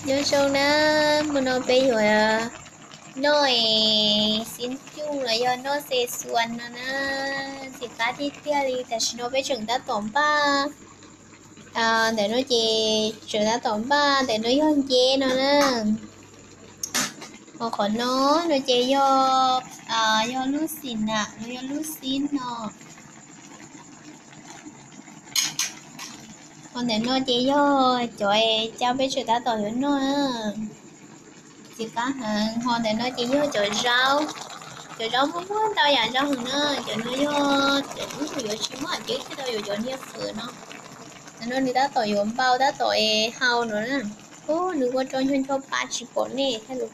Nyob zoo na, hmo no peb yuav noj xib cuj los yog noj xe xuas no na, ntxim qab tiag tiag li. Tam sim no peb tseem tab tom npaj, ntawm no ces tseem tab tom npaj, ntawm no yog nceb no na. Ho qhov no, no ces yog, yog lub xim nam los yog lub xib no. Ho ntawm no ces yog cov caj peb tseem tab tom yuav noj na. Ntxim qab heev. Ho ntawm no ces yog cov zaub. Cov zaub muaj muaj ntau yam zaub heev na. Cov no yog cov ub tug yuav tsis muaj, cov ub tug tau yuav cov niag fawm no. Ntawm no nws tab tom yuav npau tab tom hau no na. Ub, nws ua rau ncho ncho pa tsis pom nej thiab los.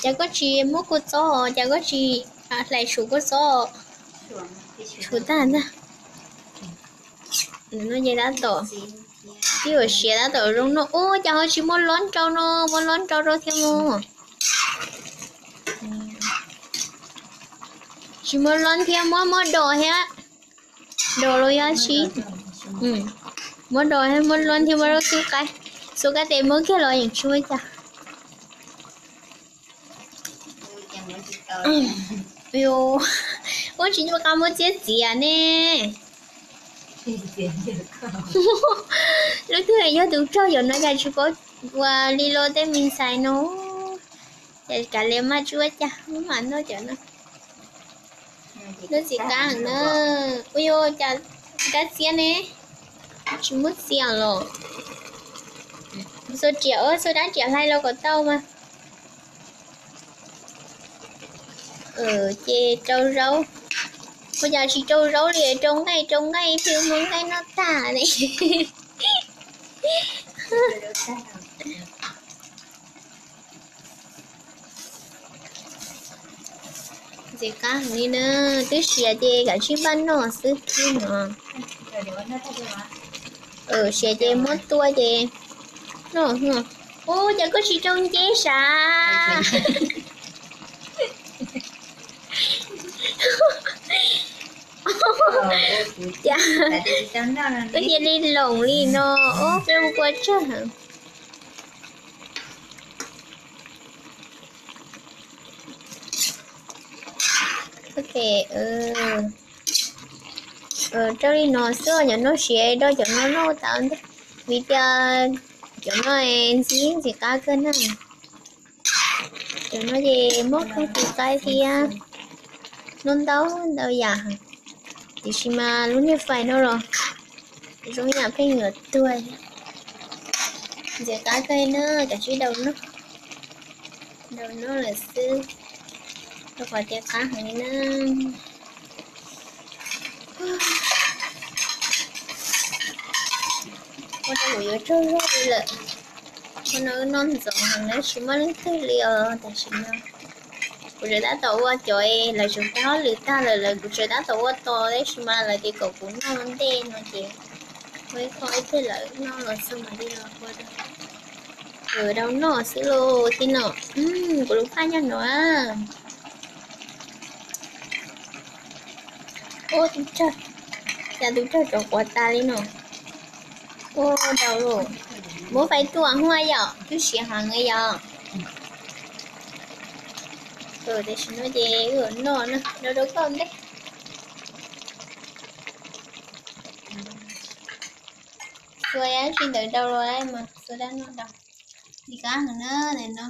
Cas koj tsis muab kua txob, cas koj tsis hlais suav kua txob? Suav tag ntag. Nws no ces tab tom, twb yuav siav tab tom zoo no. Ub, cas ho tsis muab lob nrau no, muab lob nrau rau thiab mog. Tsis muab lob thiab, muab muab dos thiab. Dos los yog tsis muab dos thiab, muab lob thiab, muab lub tub qaib. Xuas kab tes muab kiag los yeej tsis ua cas. Ua tsis nco qab muab txiab txiav ne. Lub twg yog tus raug cov no cas tsis paub ua li los tej me ntxhais no. Ces kav liam mas tsis ua cas, muab mam noj cov no. Lub txiv qab heev na. Ua cas kab txiab ne, tsis muab txiav los. Xuas riam, xuas dab riam hlais los kom tau mas. Ces rau zaub, ua cas tsis rau zaub li, rau nqaij, rau nqaij, pheej muab nqaij noj tag ne. Ntxim qab heev li na, twb siav ces kav tsij npaj noj xwb no. Siav ces muab tua ces noj. Ub, cas koj tsis rau nceb sav? Cas koj cia li loom li no, ob peb ua kua tsawg heev. Rau li no xwb, cov no siav rau cov no noj tau ntag, vim tias cov no ntxim ntxim qab kawg na. Cov no ces muab khaub tis qaib thiab, noj ntau ntau yam. Tiam sis mas lub niag fais no los zoo yam pheej yuav tuag. Ntxim qab kawg na, kav tsij daus noj. Daus noj lawm xwb, rau qhov tias qab heev li na. Ua rau kuv yuav tsaug zog li lawm. Ua no noj ntxoov heev na, tsis muaj leej twg li os tam sim no. Kuv tseem tab tom ua cov lawv tseem tag hauj lwm tag lawm, lawv kuv tseem tab tom ua tos tab sis mas lawv tias kom kuv noj ntej no ces ua ib qho ib pliag lawv noj los xwb mam li los ua rau. Daus noj xwb lauj tij no. Kuv lub phaj nyob no. Ua tus tsawg, cas tus tsawg rov quav tas li no. Ua daus lauj. Muab fais tuaj huaj yom, twb siav heev yom. Tam sim no ces wb noj na, rau rau koj ntej. Xuas tsis ntawd daus los mas xuas dab no daus. Ntxim qab heev na, no.